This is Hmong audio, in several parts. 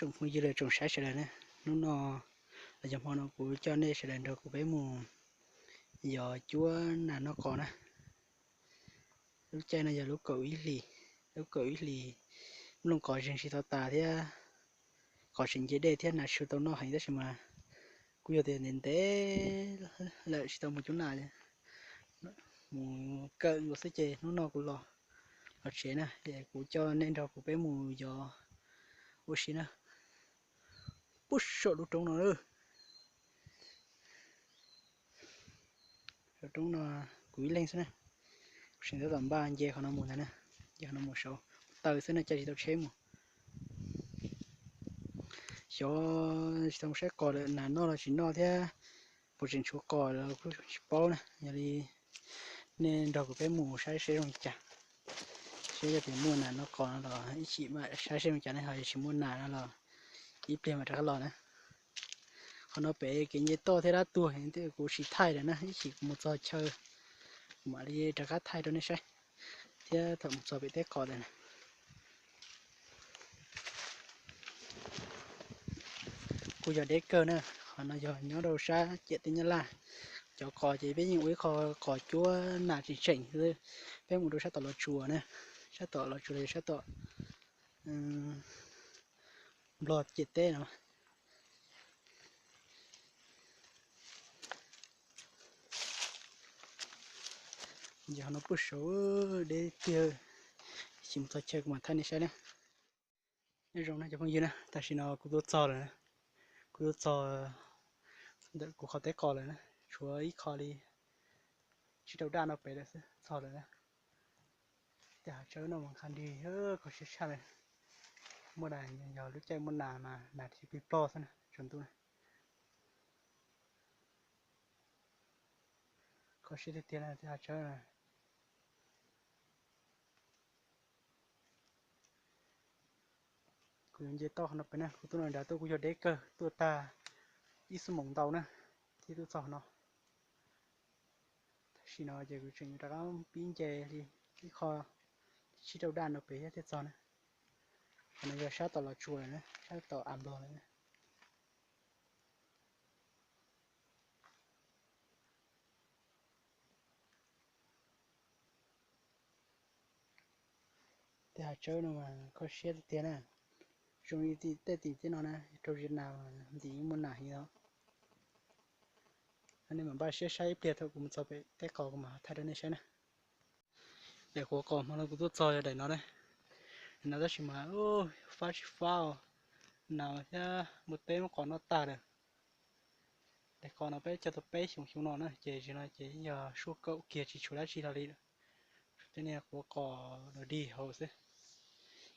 Tsoom phooj ywg los tsoom saib sawv daws na, hnub no los yog hmo no kuv coj nej sawv daws nrog kuv peb mus yos cuab nas noj qos na. Lub caij no yog lub kaum ib hlis, lub kaum ib hlis nplooj qos zeeg tsis tau tas thiab, qos tseem nce dej thiab nas tsis tau noj heev tab sis mas kuj yog tias ntev ntev lawm tsis tau mus cuab nas, mus kawm nkaus xwb ces hnub no kuv los, los tsev na, es kuv coj nej nrog kuv peb mus yos ua si na. Puag saum lub roob no, saum roob no kuv ib leeg xwb na. Kuv tseem tab tom npaj nce qhov no mus ntag na, nce qhov no mus saud taw xwb no, caij tsis tau tsheb mus. Xyov tsis tau mus saib qos lawm, nas noj los tsis noj thiab, puas tseem tshuav qos los kuj tsis paub na. Yog li nej nrog kuv peb mus saib seb zoo li cas, seb yog tias muaj nas noj qos no los ib chim mam saib seb zoo li cas ne, ho yog tsis muaj nas no los ib pliag mam rov qab los na. Qhov no pem kev nce toj thiab dab tuag, kuv tsis thaij lawm na, ib chim kuv mus txog chaw kuv mam li rov qab thaij rau nej saib, thiab thaum mus txog pem teb qos lawm na. Kuj yog deb kawg na, qhov no yog nyob rau sab ciam teb Nyab Laj. Cov qos ces peb yeej ua ib qho qos cuab nas tseem tseem xwb, peb mus rau sab tom Los Tsuas na, sab tom Los Tsuas los yog sab tom Nplog ciam teb no. Yog no puag saud deb tiag, ib chim mus txog chaw kuv mam thaij nej saib na. Nyob zoo na cov phooj ywg na, tam sim no kuv tuaj txog lawm na, kuv tuaj txog ntawm kuv qhov teb qos lawm na, tshuav ib qho li tsib rau daj no pem lawm xwb txog lawm na. Tej hav tsawb no mas nqha nrig, kho siab tshaj lawm. Muaj nas, yog lub caij muaj nas mas nas thiaj plig ploj xwb na tsaus ntuj na. Kho siab tiag tiag na tej hav tsawb na. Kuv yuav nce toj qhov no pem na, kuv tuaj no nrad tuaj kuj yog deb kawg, tuaj tag ib xuab moos ntau na thiab tuaj txog qhov no. Tam sim no ces kuv tseem rov qab pib nce li ib qho tsib rau daj no pem thiab thiaj txog na. Qhov no yog sab tom Los Tsuas lawm na, sab tom Av Nplog lawm na. Tej hav tsawb no mas kho siab tiag tiag na. Zoo li tej tim tej no na, rau Vietnam mas ntim yeej muaj nas heev os. Nej mam npaj siab saib ib pliag thaum kuv mus txog pem teb qos kuv mam thaij rau nej saib na. Daim quav qos hmo no kuv tuaj txog yog daim no na. Daim no tab sis mas fab tsis fab os, nas thiab npua teb muab qos noj tag lawm. Daim qos no peb cog tau peb xyoos xyoo no na ces zaum no ces yog suab kaum kiag tsis tshuav dab tsi hlo li lawm. Tshuav tej niag quav qos dog dig hauv xwb.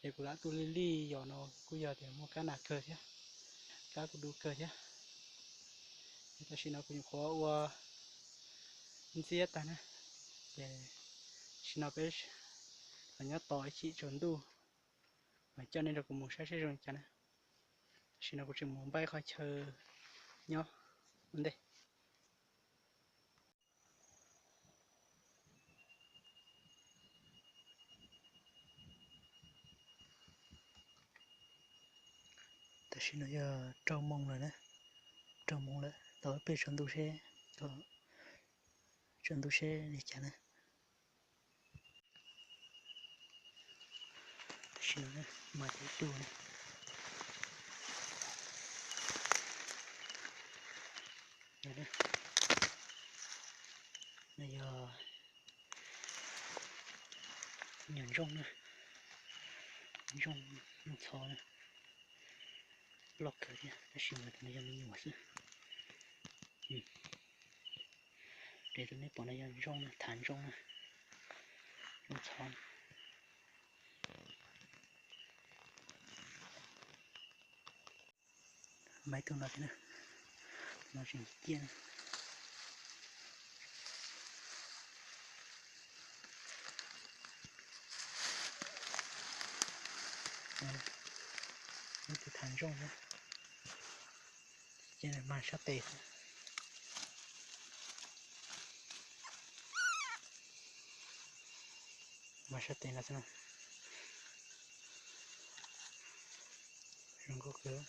Ces kuv lam tuaj lij lij yos no kuj yog tias muaj kab nas kawg thiab, kab kuj du kawg thiab. Ces tam sim no kuv nyuam qhuav ua ntxiab tag na, ces tam sim no peb los nyob tos ib chim tsaus ntuj mas coj nej nrog kuv mus saib seb zoo li cas na. Tam sim no kuv tseem mus npaj ib qho chaw nyob ua ntej. Tam sim no yog rau moos lawm na, rau moos lawm, tos ib pliag tsaus ntuj seb, tsaus ntuj seb li cas na. Tam sim no mas cov ib tug na, no yog nyuam ntsooj na, ntsooj, ntsooj txho na, loj kawg thiab tab sis mas tus no yog me nyuam xwb. Ces tus nej pom no yog ntsooj na, thav ntsooj na, ntsooj txho. Mas ib tug no thiab na, no tseem ciaj na. Ib tug thav ntsooj na, ces mag sab tes xwb. Mag sab tes no xwb na. Nkauj kawg.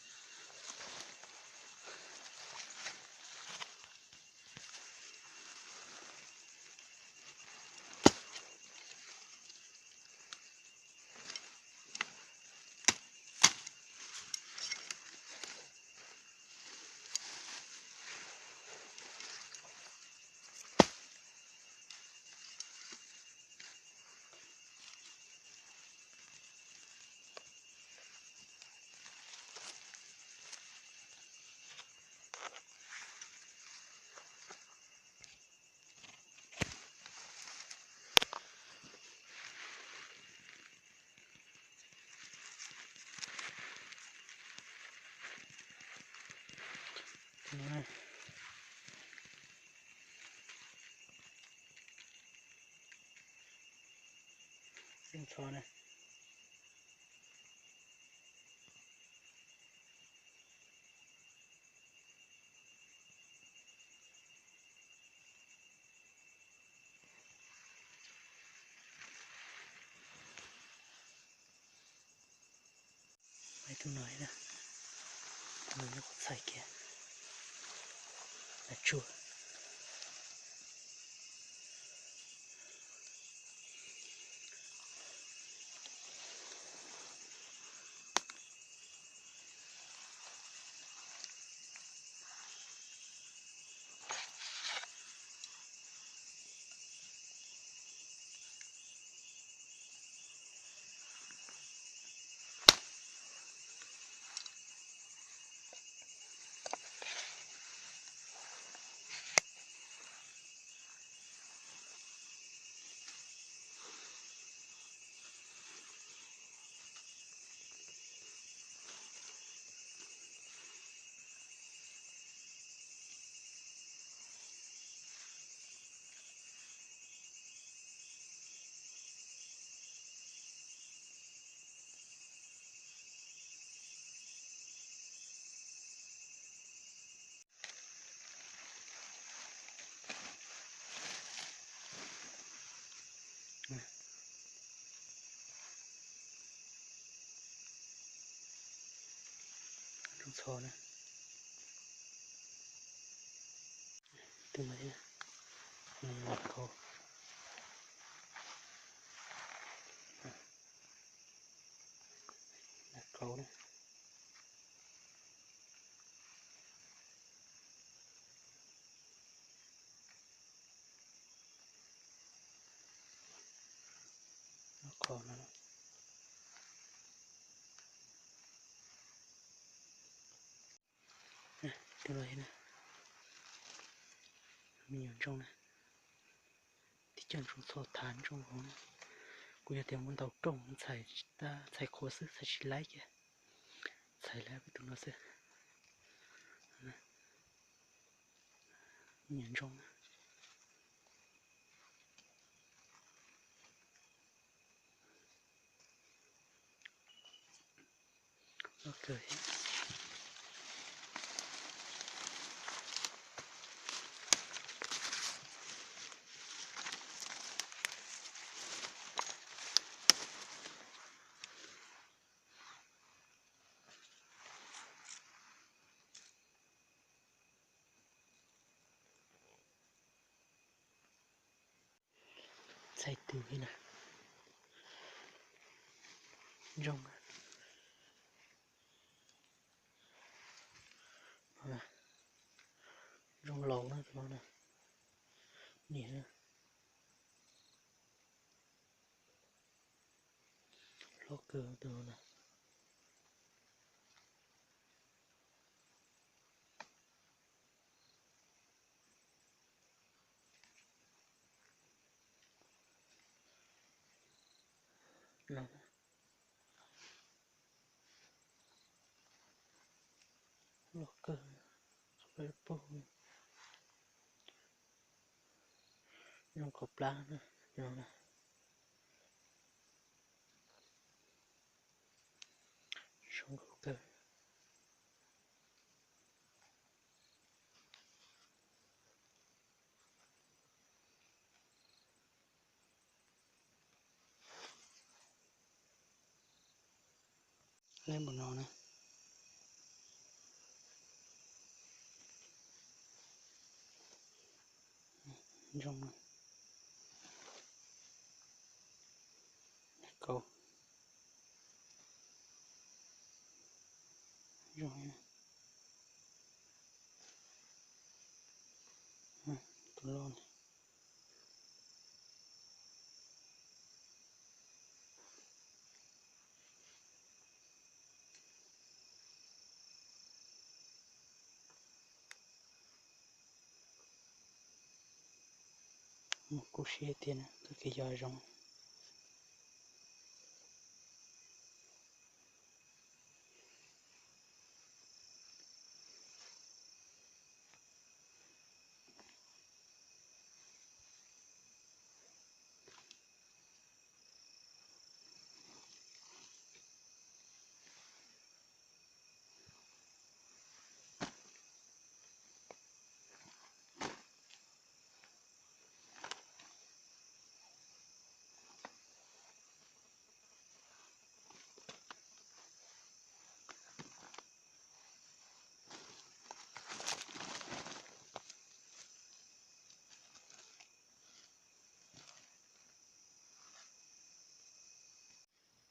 Ntxhov na. Tus no, tus no nyob qhov txhais kiag. Nas tsuag. Ntxhov na. Tus no thiab, nas kauv, nas kauv na. Qhov no, tus no na, me nyuam ntsooj na, tib co ntsooj txho thav ntsooj hauv na. Kuv yog tias muab ntaus rooj txhais, txhais qhuav xwb, txhais tsis laib kiag, txhais laib peb tus no xwb. Me nyuam ntsooj na. Txhais tus li na. Ntsooj, ntsooj laus na tus no na. Niam na. Hlob kawg tus no na. Loj kawg, peb pug. Zoo khaus plab na, no na. Zoo nkauj kawg. Leb npaum no na. Ntsoog, kauv, ntsoog, tus loj. Mus kub siab tiag na, tag kis yog zoo.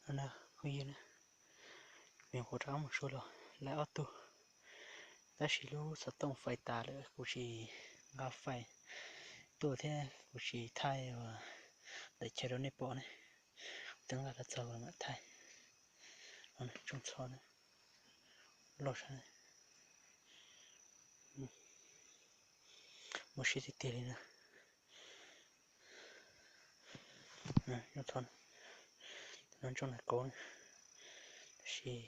No na, phooj ywg na, me nyuam qhuav rov qab mus sua los lawm ob tug, tab sis lub xov tooj fais tas lawm kuv tsis nqa fais tuaj thiab kuv tsis thaij ua ntawm chaw rau nej pom ne. Kuv twb nqa los txog mam thaij. Ntsoog txho na, loj sab. Muaj siab tiag tiag li na. Ntsoog txho, no ntsoog nas kauv na, tab sis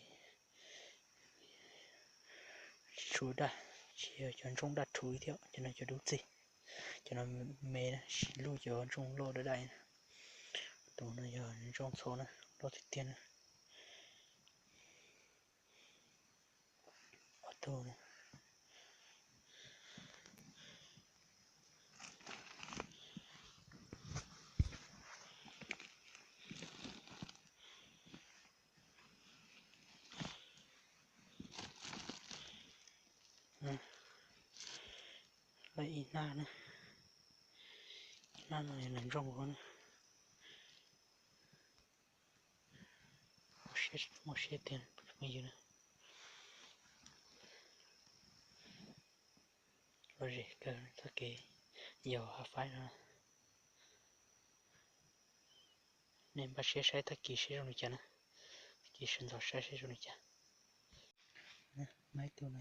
tsis tshua daj, tsis yog cov ntsoog daj rhuv thiab, cov no cov dub txig, cov no me na, sis luj cov ntsoog loj daj daj na. Tus no yog ntsoog txho na, loj tiag tiag na. Ob tug na. Lawm ib hnab na, ib hnab no yog nas ntsoog na. Muaj siab tiag phooj ywg na. Lom zem kawg txoj kev yos hav faib no. Nej npaj siab saib tag kis seb zoo li cas na. Tag kis sawv ntxov saib seb zoo li cas. Muaj ib tug no.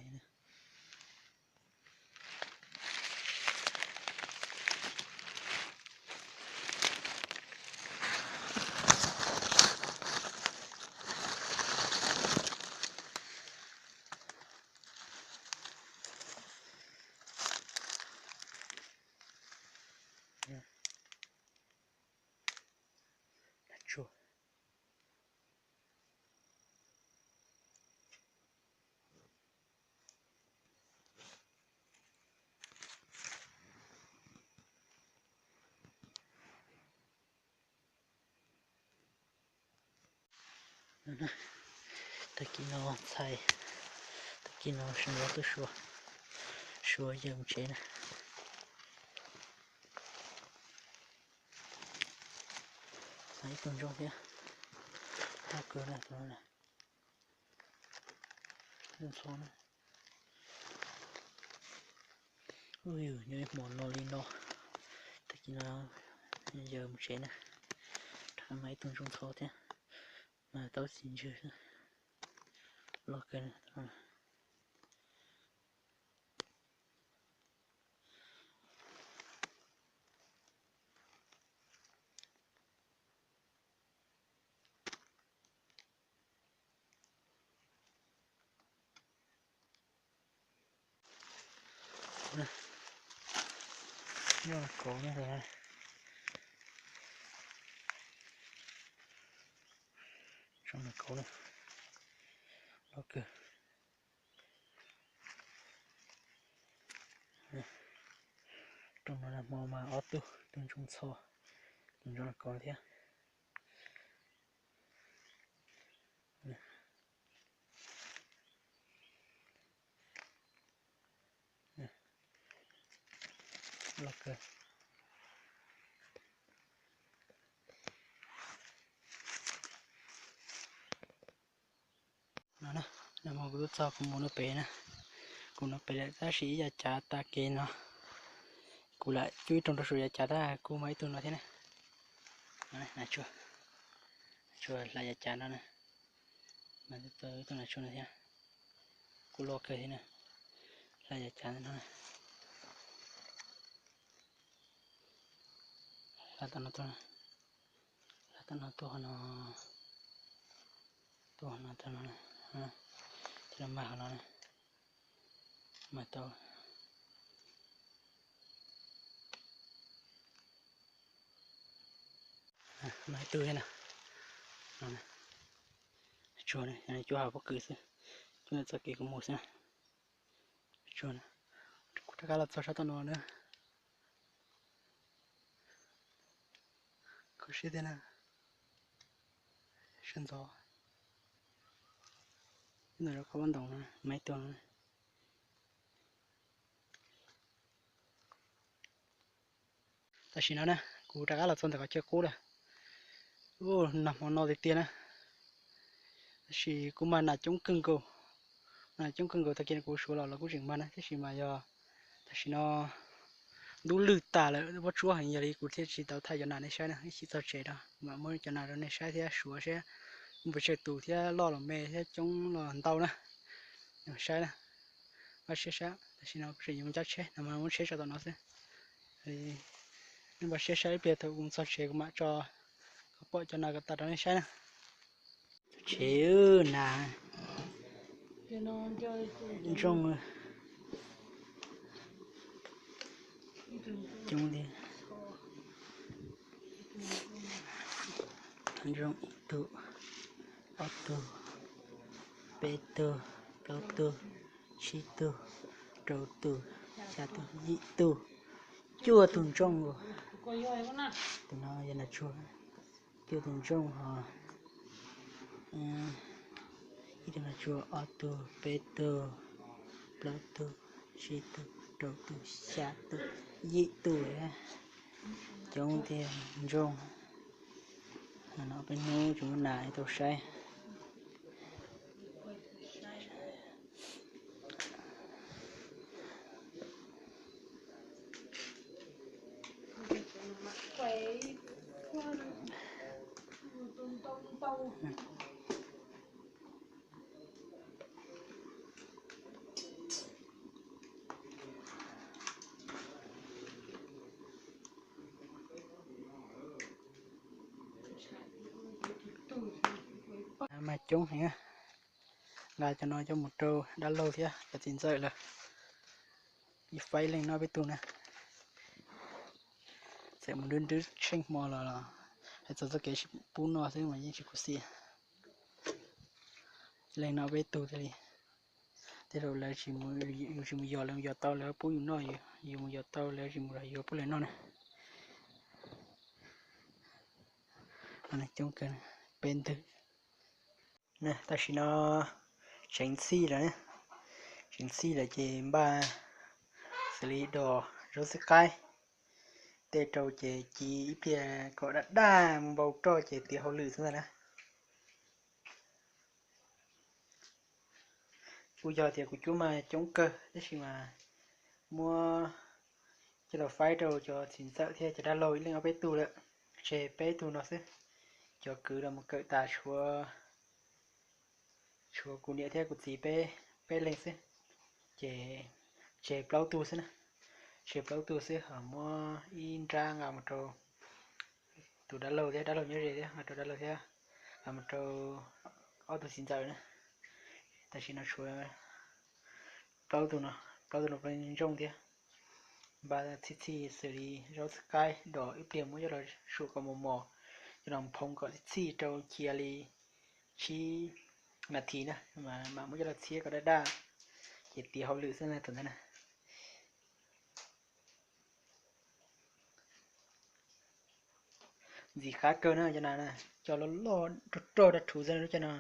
Tag kis no txhais, tag kis no sawv ntxov tuaj sua, sua yawm mus tsev na. Txhais ib tug ntsoog thiab, loj kawg na tus no na. Ntxhov na. Ub, nyob ib hmos no li no, tag kis no yawm mus tsev na. Rov qab mas ib tug ntsoog ntxhov thiab, mas tau txiv ntswg, loj kawg na. Nyob nas kauv na, tsoom nas kauv na, loj kawg. Rooj no nag hmo mas ob tug, tus ntsoog txho, tus ntsoog nas kauv thiab. Loj kawg. Kuv tuaj txog kuv mus no pem na, kuv no pem lawm tab sis ib yav cav tag kev no, kuv lam cub ib rooj rau saum yav cav tab kuj muaj ib tug no thiab na. Nas tshua, nas tshua hla yav cav no na, mas tau ib tug nas tshua no thiab, kuj loj kawg thiab na, hla yav cav no na, hla tom no tuaj, hla tom no tuaj no, tuaj no tag no, coj los mag hauv no, mag tau. Mag ib tug thiab na, tsuag, cua hauv pob kws xwb, cua ntawm txoj kev kuv mus xwb na. Tsuag, kuv rov qab los txog sab tom no na. Kho siab thiab na, sab ntxov, ntawm qhov ntoos no, mas ib tug no. Tam sim no na, kuv rov qab los txog ntawm qhov chaw qub lawm, nag hmo no tiag tiag na. Tab sis kuj mag nas coob kawg nkaus, nas coob kawg nkaus, tag kis kuv suav los los kuj tseem mag na, tab sis mas yog tam sim no ntub lwj tas lawm, pob tsuab heev, yog li kuv thiaj tsis tau thaij cov nas nej saib na, ib chim txog tsev rau mam muab cov nas rau nej saib thiab suav saib puas tsawg tus thiab loj los me thiab coob los ntau na. Saib na, npaj siab saib, tam sim no kuv tseem yuav mus cab tsheb no mas muab tsheb tso tom no xwb. Nej npaj siab saib ib pliag thaum kuv mus txog tsev kuv mam tso kom pom cov nas kom tas rau nej saib na. Tsev nas ntsooj coob tiag. Ntsooj ib tug, ob tug, peb tug, plaub tug, tsib tug, rau tug, xya tug, yim tug, cuaj tug ntsooj. Tus no yog nas tsuag, cuaj tug ntsooj ho ib tug nas tsuag, ob tug, peb tug, plaub tug, tsib tug, rau tug, xya tug, yim tug thiab. Coob tiag ntsooj. No peb hnub tsis muaj nas tau saib. Mas coob heev, nqa cov no coj mus rau dab laug thiab cov txiv ntxawm lawm. Ib faib leej noj peb tug na. Txawm mus nrwb nrwb tsheej hmo los los hais txog txoj kev pub noj xwb mas yeej tsis khuv xim. Leej noj peb tug thiaj li, tej zaum lawv tsis, yus tsis mus yos lawv mus yos tau, lawv pub yus noj, yus mus yos tau lawv tsis mus los yus pub lawv noj na. Coob kawg, peb ntwg. Tam sim no tseev txhij lawm, tseev txhij lawm ces npaj xws li dos zaub xwb qaib tej rau ces ci ib pliag kom daj daj mus npau roj ces tiav hauj lwm xwb ntag na. Kuj yog tias kuv cuab mas coob kawg tab sis mas muab coj los faib rau cov txiv ntxawm thiab cov dab laug ib leeg ob peb tug lawm, tseg peb tug no xwb. Cov kwv los mus kawm tas tshuav, tshuav kuv niam thiab kuv txiv peb, peb leeg xwb, ces tseg plaub tug xwb na. Tseg plaub tug xwb ho muab ib nrab nqa mus rau tus dab laug thiab, dab laug nyob ze thiab, nqa rau dab laug thiab, nqa mus rau ob tug txiv ntxawm na. Tam sim no tshuav plaub tug no, plaub tug no peb ntsooj thiab. Npaj txhij txhij xws li zaub txhwb qaib dos ib pliag muab coj los suam kom mos mos, coj los phoo kom txhij txhij rau cia li tsib nas this na, mam muab coj los txhiab kom daj daj, ces tiav hauj lwm xwb na tus ntawd na. Ntxim qab kawg na cov nas na, cov loj loj rog rog dab rhuv xwb na, lub caij no,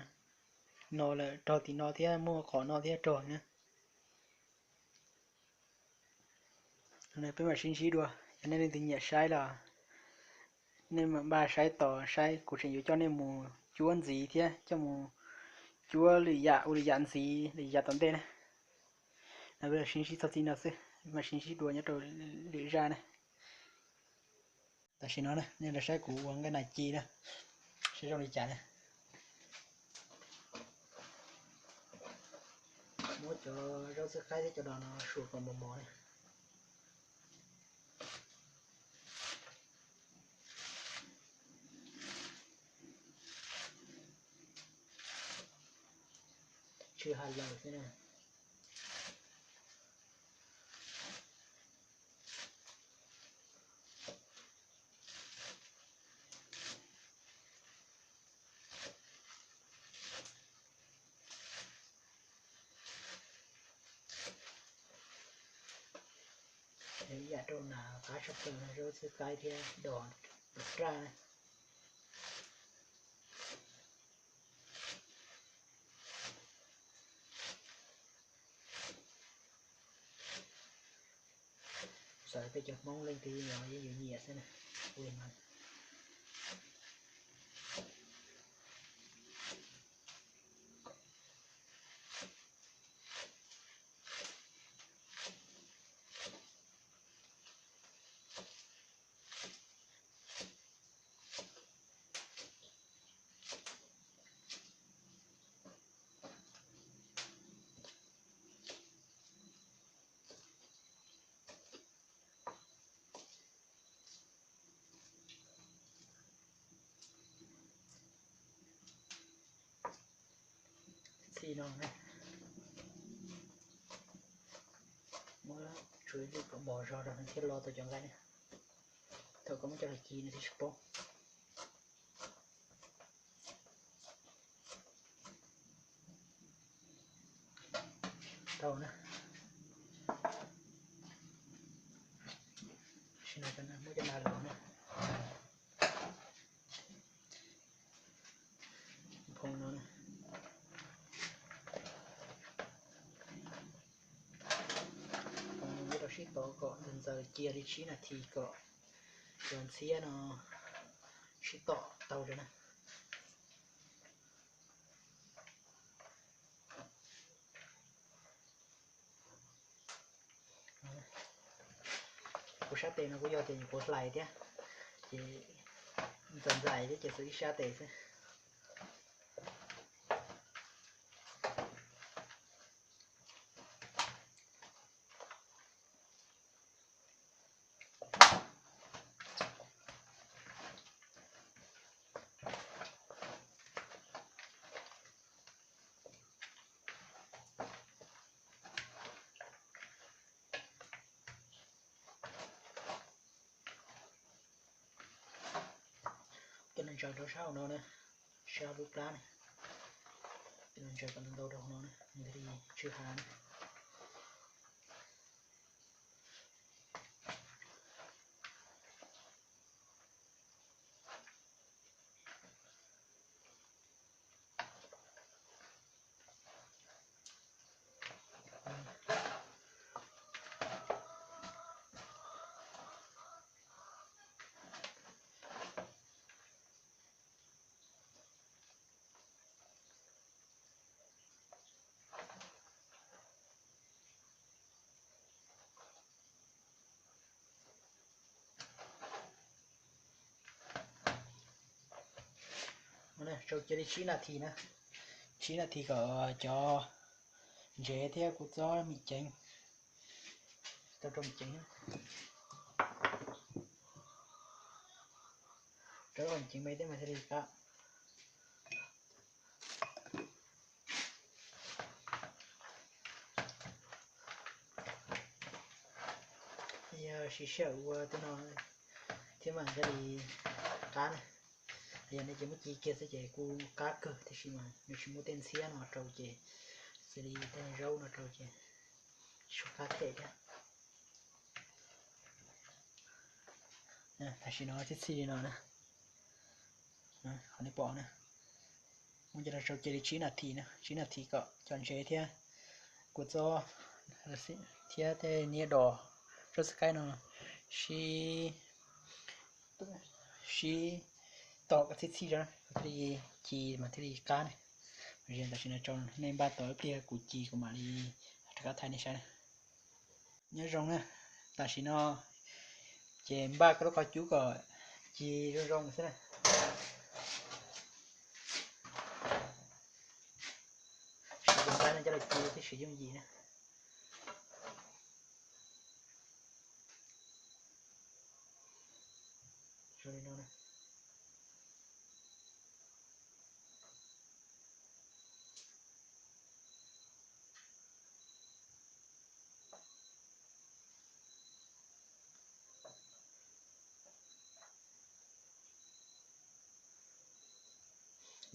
no lawm rog tim no thiab muaj qhov no thiab rog na. Peb mam sib ntsib dua, yog nej leej twg nyiam saib los nej mam npaj saib tos saib, kuv tseem yuav coj nej mus cuab ntxiv thiab coj mus Cuab lwm yam ua lwm yam ntxiv lwm yam tom ntej na. No peb los sib ntsib txog txij no xwb, mam sib ntsib dua nyob rau lwm zaj na. Tam sim no na nej los saib kuv ua nqaij nas ci na, saib zoo li cas na. Muab cov zaub txhwb qaib thiab cov dos no suav kom mos mos na. Tshwj ha lawm xwb na. Ib yam rau nas qab tshaj plaws no, zaub txhwb qaib thiab dos raj na. Xav peb cov Hmoob leej twg los yeej yuav nyiam xwb na. Ua li no. Txij no na, muab tshuav ib lwm kom mos zog rau nws thiaj lo tau cov nqaij na. Thaum koj muab coj los ci nws thiaj tsis poob. Tau na. Muab cov nas los na. Phoo no na. Phoo no muab rau sib tov kom ntxaws ntxaws cia li tsib nas this kom cov ntxhiab no sib tom tau rau na. Kuv sab tes no kuj yog tias nyuam qhuav hlais thiab, ces ntxaws ntxais thiab ces xwb ib sab tes xwb. Coj los ntsaws rau sab hauv no na, sab lub plab na. Coj los ntsaws kom ntau ntau rau hauv no na, nws thiaj li tsw hav na. Tsau cia li tsib nas this na, tsib nas this kom cov ntsev thiab kuv txob mis ceev tau rau mis ceev. Rau mis ceev me thiab mas thiaj li qab. Yog siv sij hawm ua tej no thiab mas thiaj li qab na. Yog nej ces muab ci kiag xwb ces kuj qab kawg tiam sis mas nws tsis muaj tej ntxhiab no rau ces xws li tej zaub no rau ces tsis qab them thiab. Tam sim no txhij txhij li no na, qhov nej pom na, muab coj los tsau cia li tsib nas this na, tsib nas this kom cov ntsev thiab kua txob thiab tej niab dos zaub txhwb qaib no sib, sib tom kom txhij txhij rau na, thiaj li ci mas thiaj li qab ne. Tam sim no tso nej npaj tos ib pliag kuv ci kuv mam li rov qab thaij nej saib na. Nyob zoo na, tam sim no ces npaj koj lub qhov cub kom ci zoo zoo xwb na. Siv cov nqaij no coj los ci thiaj siv yooj yim na. Zoo li no na.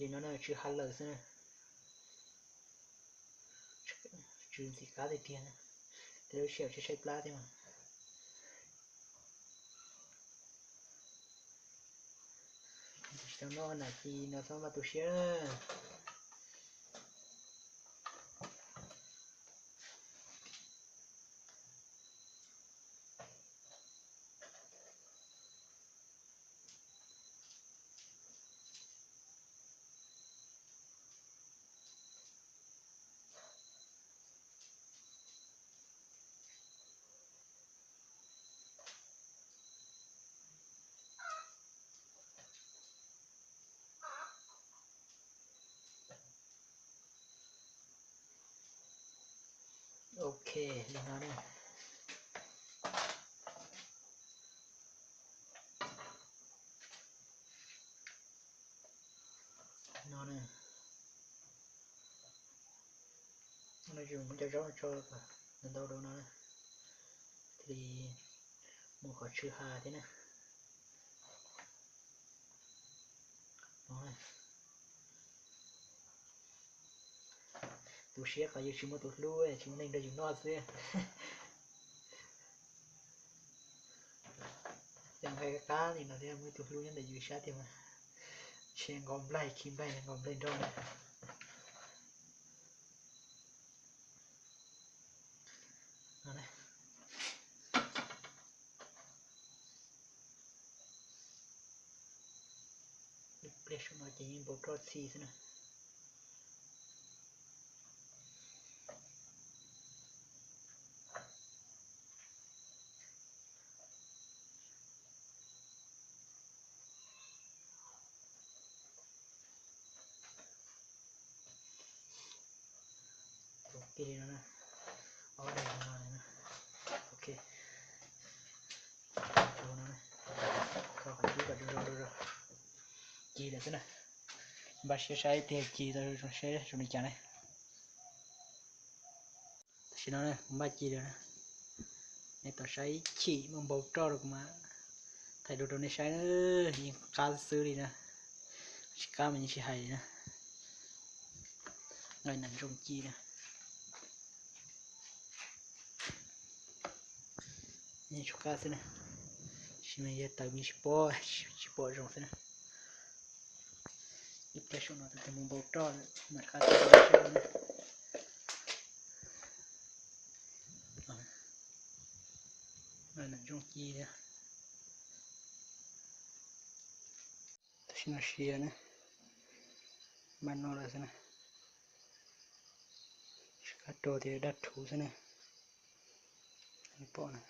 Li no na, tsw ha lawm xwb na. Tsw ntxim qab tiag tiag na. Tej lub sij hawm tsw tshaib plab thiab mas. Tsis tau noj nas ci no txhob maj tu siab. Ok, li no na. No na. No ces muab cov zaub no tso kom ntau ntau rau no na, thiaj li mus qhov tsw ha thiab na. Tu siab qhov yus tsis muaj tus hlub, tsis muaj neeg nrog yus noj xwb. Ces nqaij qab li no thiab muaj ib tug hlub nyob ntawm yus sab tiag mas, ntshe nqos nplaig khi nplaig nqos nplaig nrog na. Ib pliag saum no ces yeej npau roj txhi xwb na. Tus kiag li no na, ob daim no na. Ok, tus no na, kho qhov cub kom zoo zoo rau. Ci lawm xwb na. Npaj siab saib tiag ci tau zoo seb zoo li cas ne. Tam sim no kuv npaj ci lawm na. Nej tos saib ib chim muaj npau roj rau kuv mam thaij dua rau nej saib na. Yeej qab xwb li na. Tsis qab mas yeej tsis hais li na. Nqaij nas ntsooj ci na. Yeej tshuav qab xwb na. Sis mas yog taws me tsis pom, tsis pom zoo xwb na. Ib pliag saum no tus twg mus npau roj lawm mam rov qab thaij rau nej saib na. Nqaij nas ntsooj ci thiab. Tam sim no sia na, npaj noj lawm xwb na. Tsis qab rau tias daj rhuv xwb na. Pom na.